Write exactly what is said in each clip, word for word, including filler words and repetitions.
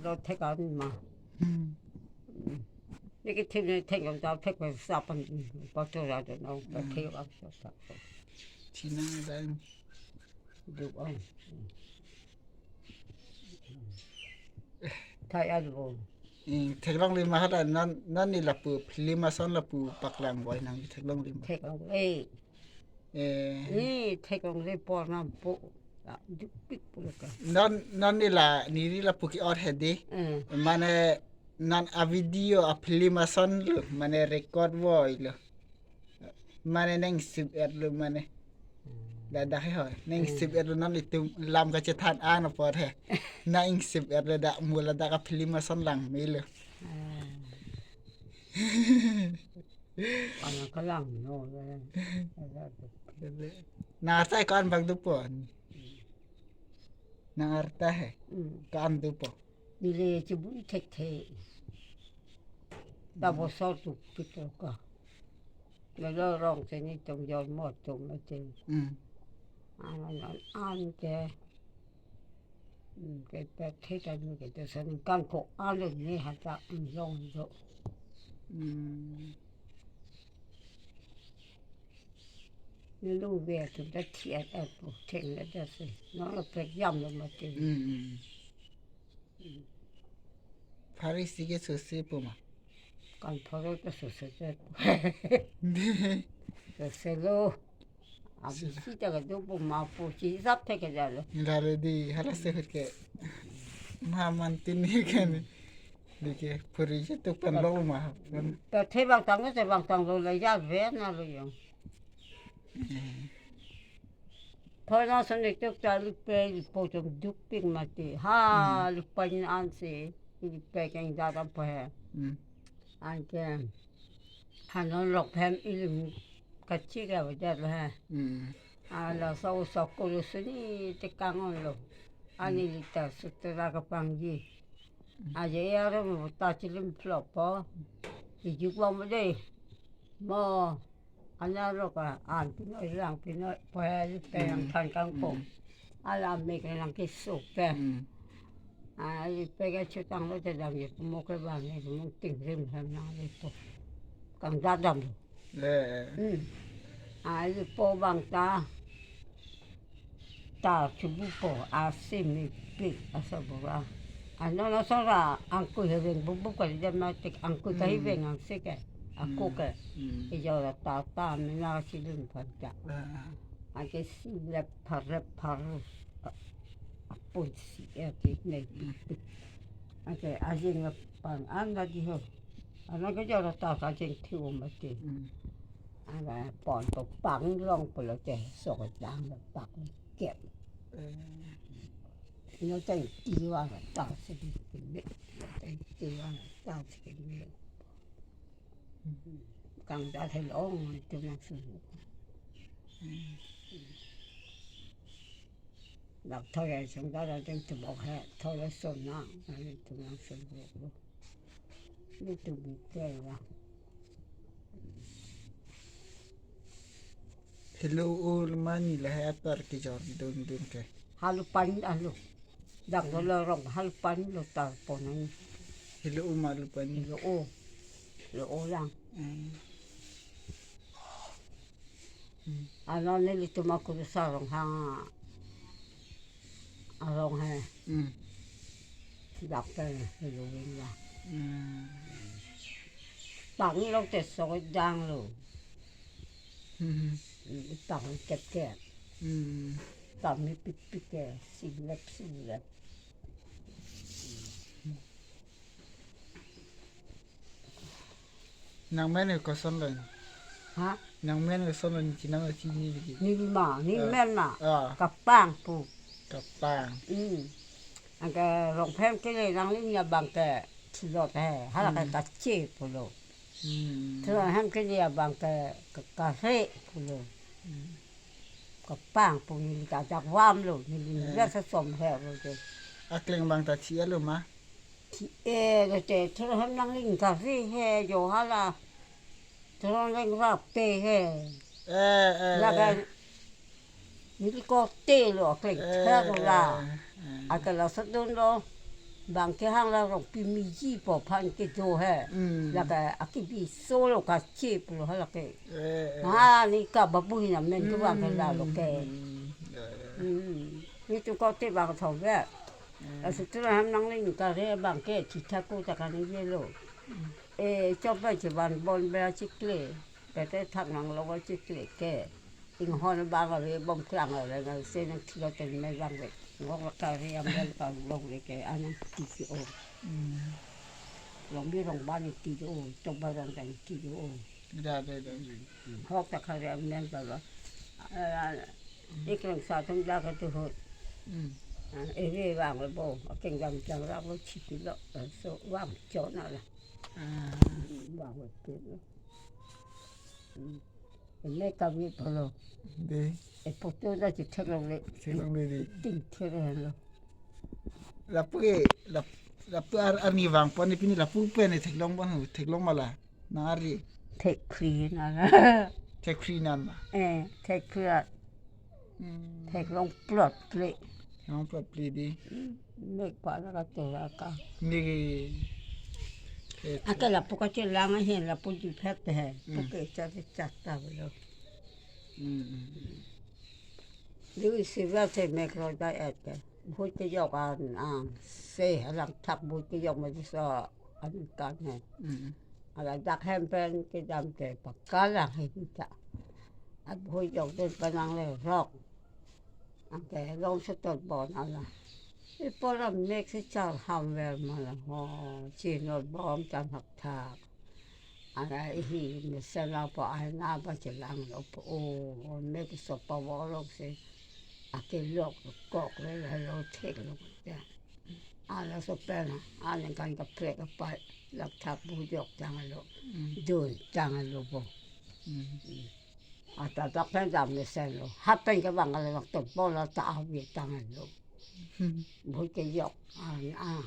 Lo thek an ma. Hmm. Neke thim ne thek an ta thek pe sa pan pa to ra do no pa thek an sa sa. Thina dang. Duk an. Thai an bo. Hmm, theklongle ma hala non non ne lapu film ason lapu paklang boi nang theklongle ma. Thek an. Eh. Eh. Ni theklongle por nam po. La, duk pik pulo ka. Non non ne la neli lapu ke-ot hedi. Eh. Mane non a video a film ason lo, mane record boi lo. Mane nang sip et lo mane. Hmm. Ladak he ho. Nang Hmm. sip et lo non itum lam kachethan an apor he. Nang sip et lo dak mula dak a film ason lang me lo. Hmm. Ana kalang no. Nang arta ko-an bang dopo. Nang arta he. Hmm. Ko-an dopo. Neli chibun thekthe. Ta Hmm. bosor tu pito ka. Lalo rong seni tum jor mo tum ate. Hmm. An an an ke. Hmm, ke pe the ta ni ke to san kan ko an ni ha ta an long do. Hmm. Ni lu ve tu ta thiat et po theng le ta se. No lo pek jam lo ma te. Hmm, hmm, hmm. Phari si ke sose po ma. Kan pharo ta sose te. Sose lo. Abi Sose. si ta ka do po ma po si sap te ke ja lo. Nilare di hala se ke. Ma man tin ni ke ni. Di ke phari je tu pen lo ma. Kan Ta the bang tang te bang tang lo le ja ve na lo yong. Hmm. Thoi na son ni tuk ta li pe li po tum duk pik ma te. Ha, Hmm. li pa ni an si, li pe keng da ta pa he. Hmm. An ke, ha non lok phem ilim kachik a ba jat lo he. Hmm. A la so so ko lo suni te kang on lo. Ani Hmm. li ta sutra ka pangji. Hmm. A je ya ro mo ta chilim flop po. Ijuk bang mo de. Mo. Ana ro ka an pinoi lang pinoi poi ali pe yang Hmm. than kangkong. Hmm. Ala mek lang ke so ke. Hmm. Ali pe ke chutang lo te dam ye mo ke bang ye mo ting rim ham na le po. Kang da dam. Le. Hmm. Ali po bang ta. Ta chubu po, asim ni pik, asa bura. Ano na sora angkui heveng bubu kali dia matik angkui kahi Hmm. veng ang sike. Ako Hmm. ke. Hmm. Ijora ta ta mina silun panja. Ah. Ake si lep phar lep phar. Apun si e pik ne pik pik. Ake ajing lep pang an lagi ho. Ano ke jora ta ka jing thiu mati. Hmm. Ana pon to pang long pulo te so dang lo pak kep. Eh. No teng tiwa ta se di keme. No teng tiwa ta se keme. Kang da the long tu nang su. Hmm. Dak thoi ai sung da da teng tu bok he thoi ai son na tu nang su. Ni tu bi te la. Hello, ul mani lahai apar kejor dun dun ke. Halu pani alu. Dak lo lo rong halu pani lo ta ponang. Hello, uma lu pani. Lo o. Lo o lang. Hmm. Hmm. Ano nelitum aku sarong ha. Arong he. Hmm. Dak te hello wing la. Hmm. Pang lo te so dang lo. Hmm. Pang kep kep. Hmm. Pang ni pik pik ke, silep silep. Nang men koson lo? Ha? Nang men koson lo, chinam chinine lagi. Ni ma, ni Ah. men ma. Ah. Kapang pu. Kapang. Hmm. Anke rong phem kele nangli nya bang ke thilot he. Hala ke Hmm. kache pulo. Hmm. Thilot hem kele abang ke ke kare pulo. Hmm. Kapang pu neli kajak vam lo, neli Eh. biasa som he lo te. Akleng bang ta thi-e lo ma? Thi-e lo te, thur hem nangli kave he jo hala. Thur hem leng rape he. Eh, eh, Laga eh. neli kote lo, akleng Eh, thek lo la. eh, eh. Ake laso dun lo. Bang ke hala Rongpi Miji pu aphan kedo he. Hmm. Lake akibi solo kache pulo hala ke. Eh, eh. Ha, ne ka babu hin amen ke bang ke lalo ke. Hmm. Ya, ya. Hmm. Netum kote bang thong ke. Hmm. Laso tu hem nangli ne kare bang ke thitha ko ta kaningje lo. Hmm. Eh, chop bai chevan bon be achikle. Pete thak nanglo achikle ke. Inghon bang ave bom krang ave na se nang thilo ten me bang ve. Ngok la kari am dan pa long le ke anang ti si o. Hmm. Long bi rong ban ti o, chok ba rong dan ti o. Da, da, da. Hok ta kari am dan pa lo. Ah, ik rong sa tum da ka tu hut. Hmm. Ah, eve bang lo bo, akeng dam jang rak lo chipi lo, so bang chon ala. Ah. Bang lo ke lo. Hmm. Ene kami polo. Dei. E photo ta chethek longle. Chethek longle dei. Ting ther lo. Lapu ke, lap-, lapu ar, arni vang pon ni pini lapu pen ne theklong pon ho, theklong ma la. Nang arni. Thekphli na la. Thekphli nan ma. Eh, thekphli. Hmm. Theklong plot ple. Theklong plot ple dei. Hmm. Mek pa la ka to la ka. Mek ke. Ake lapu kachelang ahin lapu diphet he. Hmm. Puke cha cha ta lo. Hmm, hmm. Dei isi va se mek lo da et ke. Bhut kejok an ang se alang thak bhut kejok ma dei so an kan he. Hmm. Ala dak hem pen kedam ke pakalang he ta. At bhut jok den panang le rok. Anke long setot bon ala. Ipo la mek si char ham ver ma la ho. Chinor bom cham hak thak. Ala ihi mesen la po ai na ba chelang lo po. O, o mek so pa vo long si. Ake lok kok le la lo thek lo ya. Ala so pen, ala kan kaprek kapai. Lak thak bhut jok chang lo. Mm. Dun chang lo po. Mm. Mm. Ata dak pen dam mesen lo. Hap pen ke bang kali waktu bola ta awi tangan lo. Hmm. Bhut kejok. An, ah,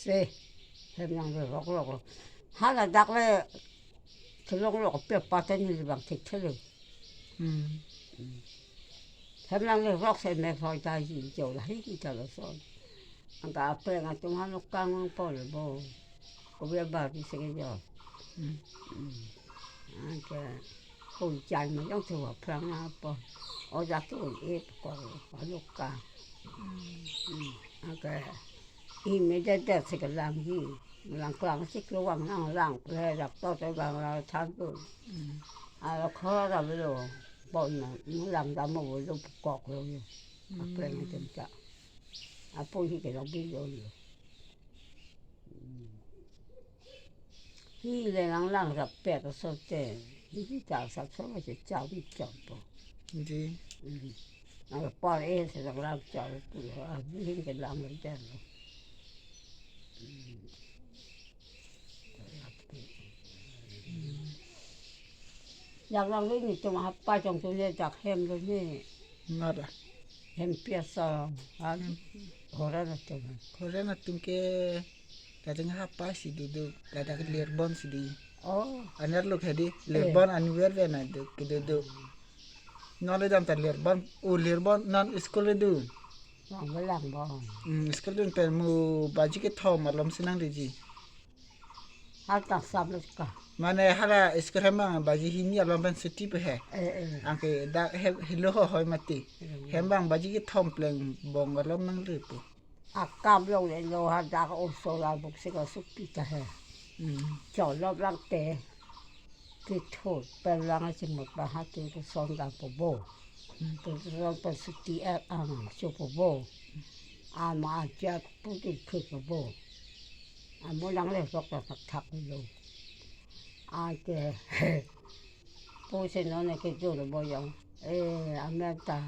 se. Hem nanglerok rok lo. Hala dak le kelong lo pe paten ni bang thek thelo. Hmm. Hmm. Hem nanglerok se me phoi ta ji jo la hi ki ta lo so. Anke apreng atum hanu kangpon le bo. Ko bia ba di se ke jo. Hmm. Hmm. Anke ko jan ma jong thu aphrang na po. O ja tu e ko hanu ka. Hmm. Hmm. Anke i me ja ja se ke lang hi. Lang klang si ke wang nang lang le dak to te bang la than tu. Hmm. A lo kho ra lo. Bon na, lang da mo lo kok lo. Hmm. Apreng atum ta. Apo hi ke lo bi lo lo. Hi le lang lang rap pet aso te. Hi hi ta sak so ma che chau bi chau po. Dei. Mm. Ala por e se lang lang chau pu ha. Bi hin ke lang le den lo. Mm. Dak lang le netum hapa chong tu le dak hem lo ne. Nada. Hem piasa. Ha. Hem. Horan atum. Horan atum ke kadang hapa si duduk, kadang Lirbon si di. Oh. Aner lo ke dei, eh. Lirbon anwer ve na duk, ke duduk. Non le dam ta Lirbon, o Lirbon non school le dun. Nang belang bon. Hmm, school dun pen mo baji kethom malom si nangri ji. Hal ta sam lo ka. Mane hala school hem bang baji hini alom pen chuti pe he. Eh, eh. Anke dak he, helo ho hoi mati. Hmm. Hem bang baji kethom pleng bong alom nangri pu. Akam long le lo ha dak o so la buk si ka supi ta he. Hmm. Cho lo lang te. Kethot pen lang asimut bang ha ke keson dam po bo. Hmm. Keson pen chuti er ang cho po bo. Ama ajat pu ke khut po bo. Amo lang le sok ta thak thak lo. Anke pu si non ke jo lo bo jong. Eh, amen ta.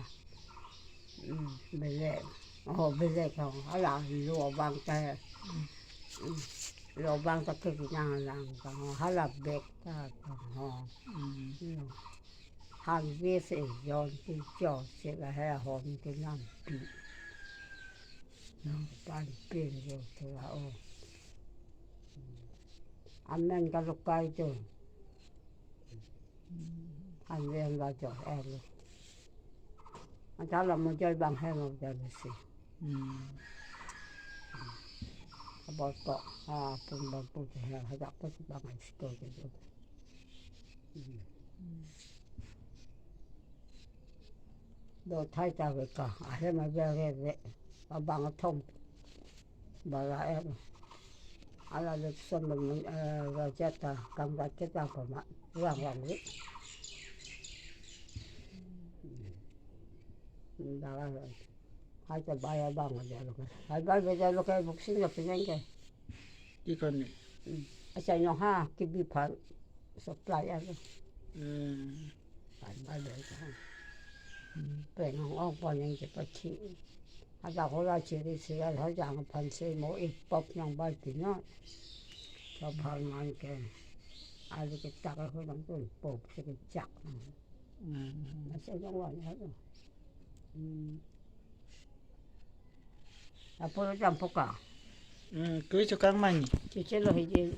Hmm, belek. Oh, belek ho. Ala lo bang ta. Hmm, lo bang ta ke nang lang ta ho. Hala bek ta ta ho. Hmm. Hmm. Han ve se jon ki jo se la he hon ke nam pi. Nang pan pen jo tu la o. Hmm. Amen ka lo kai tu. Han ve han va jo er lo. Anta la mo joi bang hem lo joi si. Hmm. Abang to, ah, pun bang pun ke ha, ha dak pun bang ai sto ke tu. Hmm. Do thai ta ve ka, ahem aja re re, abang athom. Bara em. Ala le som bang, eh, raja ta, kam rat ke ta pa ma, rang rang re. Hmm. Bara re. Hai ta bai abang aja lo ke. Hai bai aja lo ke, boxing lo pineng ke. Ikan ni. Hmm. Asa nyong ha, kibi phan supply alo. Hmm. Bai bai bai ta. Hmm. Pen ong ong pon neng ke pathi. Ada ko la chiri sira ha jang phan se mo ik pop nyong bai pino. So phan man ke. Ali ke tak ko nang pun pop se ke chak. Hmm. Asa nyong wan ha lo. Hmm. Apor jam poka. Hmm, kui chukang mani. Chiche lo hiji.